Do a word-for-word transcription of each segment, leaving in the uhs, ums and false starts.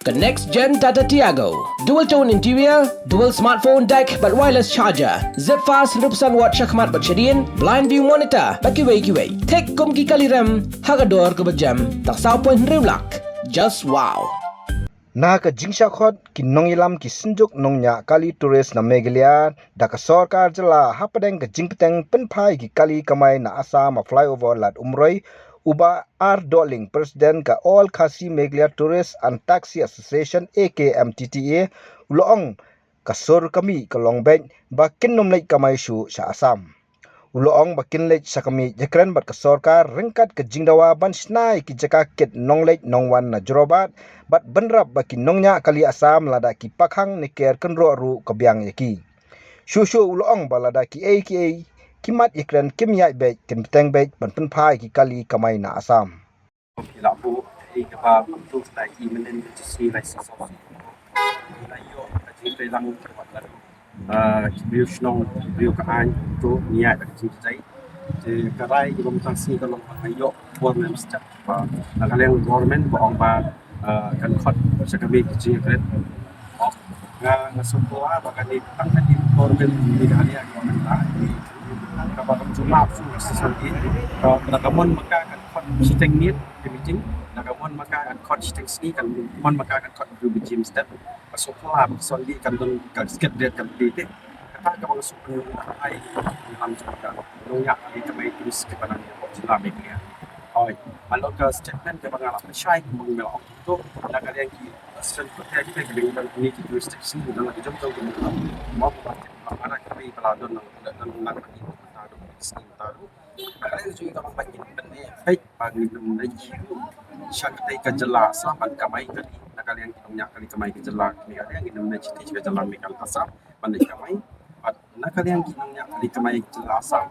Ka next gen Tata Tiago. Dual tone interior, dual smartphone deck bad wireless charger. Zip fast hynriew percent watt shakhmat bad shadien, blind view monitor bad kiwei kiwei. Thik kum ki kali rem ha ka dor kaba jem, tang saw point hynriew lak. Just wow. Na ka jingshah khot ki nongïalam ki synjuk nongñiah kali tourist na Meghalaya da ka sorkar jylla hapdeng ka jingpteng pynphai ki kali kamai na Assam ha flyover Lad Umroi, u Bah R Dohling, President ka All Khasi Meghalaya Tourist and Taxi Association, A K M T T A, u la ong ka sur ka mih ka long beit ba kin nym leit kamai shuh sha Assam. U la ong ba kin leit sha ka miej ïakren bad ka sorkar ryngkat ka jingdawa ban shna ïa ki jaka kit nongleit nongwan na Jorabat bad bynrap ba ki nongñiah kali Assam lada ki pakhang ne ker kynroh ruh ka biang ïa ki. Shuh shuh u la ong ba lada kiei kiei ki mat ïakren kim ïaid beit, kin bteng beit ban pynphai ki kali kamai na Assam. Ki la buh ïa kaba pyntuh da i mynnin ka jingsi lai sa sa. Ïa ka jingtrei lang ka wat la. Ah, ki briew shnong, ki briew ka aiñ, to ïa ka jingtrei. Te ka rai ki bym tang si ka long ba ïoh government step ba na ka liang government ba ong ba, ah, kan khot sa ka mih ka jingkren. Nga nga sngewthuh ba kane tang kane government ni ka liang government la. Kaba kam cuma su sa sa ki. Ka ka mon maka kan khot shiteng ni. Ka meeting, na ka mon maka kan khot shiteng sngi, kan mon maka kan khot du bi jim step. Ka suk la, ka son di kan don, kan sket dia kan di te. Kata ka bang suk ni ai lam suk ka. Nong yak ni ka mai tulis ke panang ko jila me kya. Oi, alo ka statement ka bang ala shai ka bang mel ok tu. Na ka yang ki sen ko te ki ke bang ni ki tulis tek sngi, na ki jom jom ki mo. Mo ko ka ara ka pi pala don na don na ka ni ta do sngi ta do. Ka liang jong ngi ka long ba ngin pynbeit ba ngin ym leit sha katei ka jylla Assam ban kamai kali. Na ka liang ki nongñiah kali kamai ka jylla Meghalaya, ngin ym leit sha katei ka jylla Meghalaya Assam ban leit kamai. Bad na ka liang ki nongñiah kali kamai ka jylla Assam,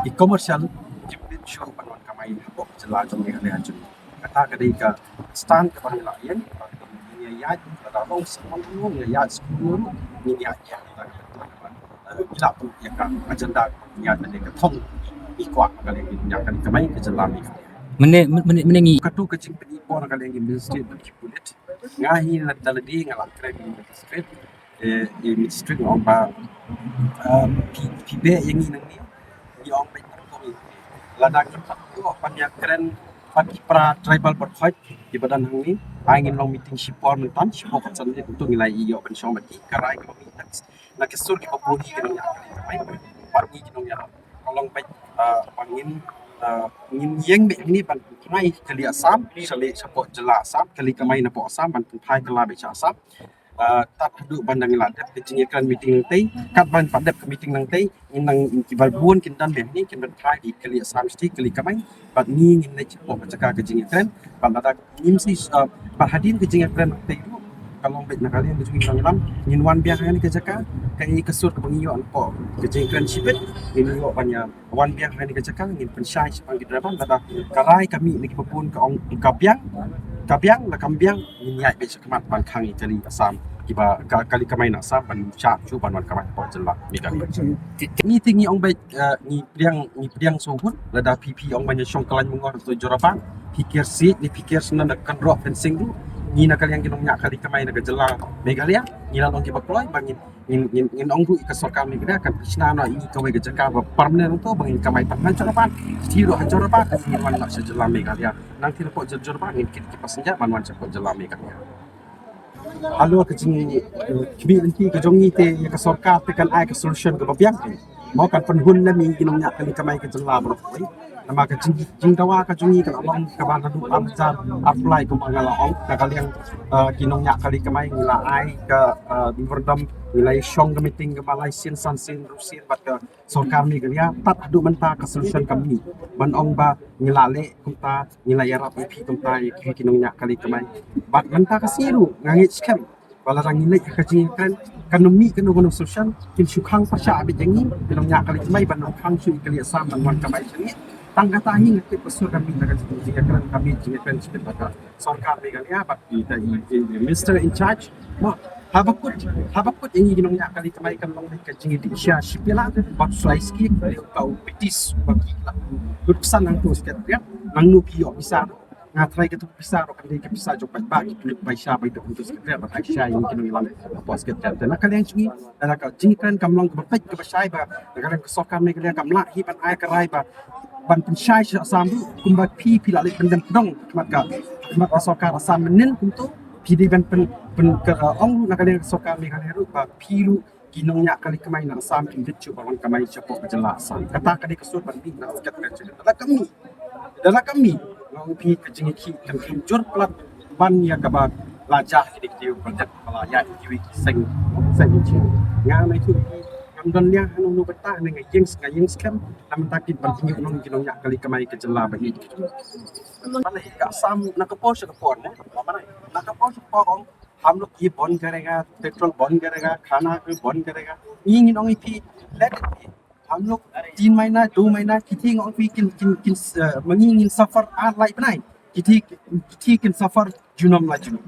ki commercial kim pynshoi ban wan kamai hapoh ka jylla jong Meghalaya jong ngi. Kata ka dei ka stand kaba ngi la ïeng, ba ngin ïa ïaid, lada long sa long, ngin ïa ïaid sa long, ngin ïa ïaid. Ila tu ïa ka agenda ïa ka thong i kwah ka leng ïa ka kamai ka jylla Meghalaya. Mene mene mene ngi katu ka jingpyni por ka leng Ministry of Pulit. Nga hi na daladi nga la kren Ministry, eh, i Ministry nga ong ba, eh, phi phi be ïa ngi nang ni. Ngi ong ba lada ki pat ko pan ïa kren pat ki para tribal bad khoi ki ba don hangne. Ai ngin long meeting shipor mynta, shipor kan san ni tu ngi la ïoh ban shong ba ki karai ka meeting. Na ki sur ki ba bun ki nongñiah kali kamai. Bad ngi ki nongñiah ka long bad, ah, ba ngin, ah, ngin ïeng bad ngi ban pynphai kali Assam, sha leh sha poh jylla Assam, kali kamai na poh Assam ban pynphai kali bad sha Assam. Ah, tad haduh ban dang la dep ka jingïakren meeting nangtei, kat ban pat dep ka meeting nangtei, ngin nang ki ba bun kin don bad ngi kin pynphai kali Assam state kali kamai. Bad ngi ngin leit sha poh ka jaka ka jingïakren, bad lada ngim sdang, ah, bad hadien ka jingïakren nangtei ruh, ka long bad na ka liang ka jingïakren ngin wan biang ha kane ka jaka, kaei ka sur kaba ngi ïoh na poh ka jingïakren shibit, ngin ïoh ban ïa wan biang ha kane ka jaka, ngin pynshai shaphang ki driver, lada ka rai ka mih na ki ba bun ka ong ka biang, ka biang, la kam biang, ngin ïaid bad sha khmat ban khang ïa kali Assam, ki ba ka kali kamai na Assam, ban shah shuh ban wan kamai poh jylla Meghalaya. Ngi te ngi ong bad, eh, ngi pdiang, ngi pdiang sngewhun, lada phi phi ong ban ïa shong kyllaiñ myngor to Jorabat, phi ker siej, ne phi ker snem da kynroh fencing ruh, ngi na ka liang ki nongñiah kali kamai na ka jylla Meghalaya, ngi la long ki ba kloi, ba ngin, ngin, ngin, ngin ong ruh ïa ka sorkar Meghalaya kan pynshna noh ïa ngi kawei ka jaka ba permanent to, ba ngin kamai pat ha Jorabat, shi ruh ha Jorabat, ngin wan noh sha jylla Meghalaya. Nang ti na poh jylla Jorabat, ngin kit ki passenger, ban wan sha poh jylla Meghalaya. Halor ka jing, eh, khmih lynti ka jong ngi te ïa ka sorkar te kan ai ka solution kaba biang. Mo kan pynhun lem ïa ki nongñiah kali kamai ka jylla baroh kawei. Namar ka jing, jingdawa ka jong ngi ka la long kaba naduh ar hajar arphew lai kumba nga la ong, na ka liang, eh, ki nongñiah kali kamai ngi la ai ka, eh, memorandum, ngi la ïa shong ka meeting kaba lai sien san sien hynriew sien bad ka sorkar Meghalaya, tad haduh mynta ka solution kam mih. Ban ong ba ngi la leh kumta, ngi la ïarap ïa phi kumta, ïa phi ki nongñiah kali kamai. Bad mynta ka sngi ruh nga ngeit skhem ba lada ngi leit ha ka jingïakren, kan ym mih kano kano solution, kin shu khang pyrshah beit ïa ngi ki nongñiah kali kamai ban ym khang shuh ïa kali Assam ban wan kamai sha ngi. Tang kata hi nga tip ba sur kan mih na ka jingïakren, kan mih jingïakren shibit bad ka sorkar Meghalaya bad i, i, i Minister in charge. Mo, haba kut, haba kut ïa ngi ki nongñiah kali kamai kan long beit ka jingïadih sha shipela bad shuwa ski, ka u British ba ki la lut psan hangto sket riat, nangno phi ïoh visa. Nga trai ka tu pisa ro kan dei ka pisa jong paidbah ki tu bai sha bai tu untuk sekretaria ba ai sha ïa ki nongïalam hapoh sekretaria. Te na ka liang jong ngi, na ka jingkren kam long kaba peit kaba shai ba na ka liang ka sorkar Meghalaya kam lah hi ban ai ka rai ba ban pynshai sha Assam ruh kumba phi phi la leit pyndem pdong khmat ka khmat ka sorkar Assam mynnin kumto phi dei ban pyn pyn ka ong ruh na ka liang ka sorkar Meghalaya ruh ba phi ruh ki nongñiah kali kamai na Assam kin bit shuh ba wan kamai shapoh ka jylla Assam. Kata ka dei ka sur ban mih na sket ka jylla. Da la ka mih, da la ka mih, nga ong phi ka jingïakhih kan kham jur palat ban ïa kaba la jah ki dei ki dei u project ba la ïa ki wei ki seng seng ki jing. Nga nai tu ngam don liang hanu nu bata ne nga ïeng nga ïeng skhem na mynta ki ban ïa nong ki nongñiah kali kamai ka jylla ba ïa ki. Mana ka Assam na ka por sha ka por mo. Mana na ka por sha ka por ong हम लोग ये बंद करेगा, पेट्रोल बंद करेगा, खाना भी बंद करेगा. Ngi ngin ong ïa phi, let it be. हम लोग तीन महीना, दो महीना, kithi ngin ong ïa phi kin kin kin uh, ma ngi ngin suffer ar lai bnai. Kithi kithi kin suffer junom la junom.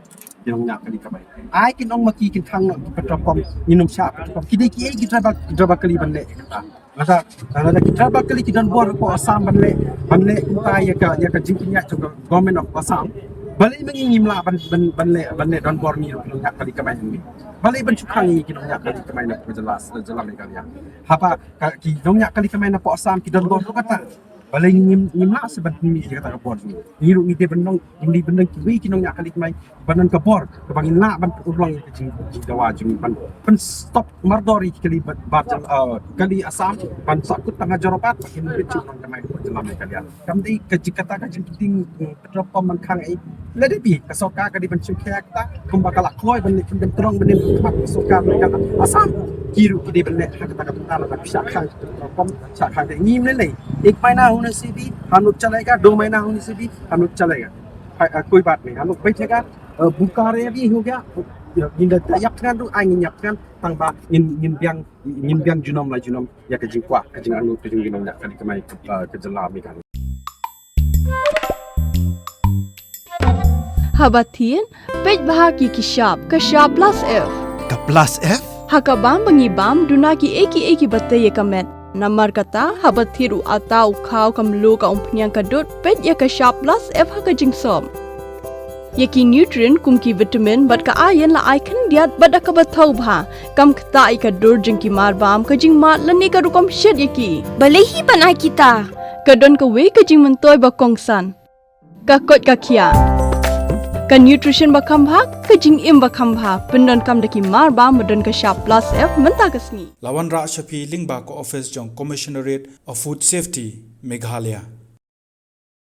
Ïa ngi nongñiah kali kamai. Ai kin ong ma ki kin khang noh ki petrol pump, ngin ym shah petrol pump. Ki dei ki ei ki driver driver kali ban leh kata. Lada lada ki driver kali ki don bor hapoh Assam ban leh ban leh kumta ïa ka ïa ka jingpynïaid jong ka Government of Assam. Balei ma ngi ngim lah ban ban ban leh ban leh don bor ngi ruh ki nongñiah kali kamai ngi. Balei ban shu khang ïa ki nongñiah kali kamai na ka jylla jylla Meghalaya. Haba ka ki nongñiah kali kamai na poh Assam ki don bor ruh kata. Balei ngim ngim lah se ban pynmih ïa kata ka bor ngi. Ngi ruh ngi dei ban long ngi dei ban long kiwei ki nongñiah kali kamai ban don ka bor kaba ngin lah ban urlong ïa ka jing jingdawa jong ngi ban ban stop mardor ïa ki kali ba ba jylla uh, kali Assam ban sahkut tang ha Jorabat ba kin bit shuh nongkamai ba jylla Meghalaya. Kam dei ka jing kata ka jingkiting mm, petrol pump ban khang ei. Let it be ka sorkar ka dei ban shu khia kata kumba ka la kloi ban leh ban trong ban leh khmat ka sorkar Meghalaya Assam. Ki ruh ki dei ban leh ha kata ka bynta lada phi shah khang petrol pump shah khang te ngim leh leh. एक महीना होने से भी हम लोग चलेगा, दो महीना होने से भी हम लोग चलेगा. Hai, uh, कोई बात नहीं, हम लोग बैठेगा. Uh, भूखा रहे भी हो गया. Uh, ngin da ïap thngan ruh ai ngin ïap thngan tang ba ngin ngin biang ngin biang junom la junom ïa ka jingkwah ka jingangnud ka jingïalam ïa ka dei kamai uh, ka jylla Meghalaya. Haba thied, peit bha ki ki shap, ka shap plus F. Ka plus F? Ha ka bam ba ngi bam duna ki ei ki ei ki ba tei ïa ka met. Namar kata haba thied u ata u khaw ka mluh ka umphniang ka dud peit ïa ka shap plus F ha ka jingsop. Ïa ki nutrient kum ki vitamin bad ka iron la ai khyndiat bad da kaba thaw bha. Kam ktah ïa ka dur jong ki mar bam ka jingmad lane ka rukom shet ïa ki. Balei hi ban ai kita? Ka don kawei ka jingmyntoi ba kongsan. Ka koit ka khiah. Ka nutrition ba kham bha, ka jingim ba kham bha, pyndonkam da ki mar bam ba don ka shap plus F mynta ka sngi. La wanrah sha phi lyngba ka office jong Commissionerate of Food Safety, Meghalaya.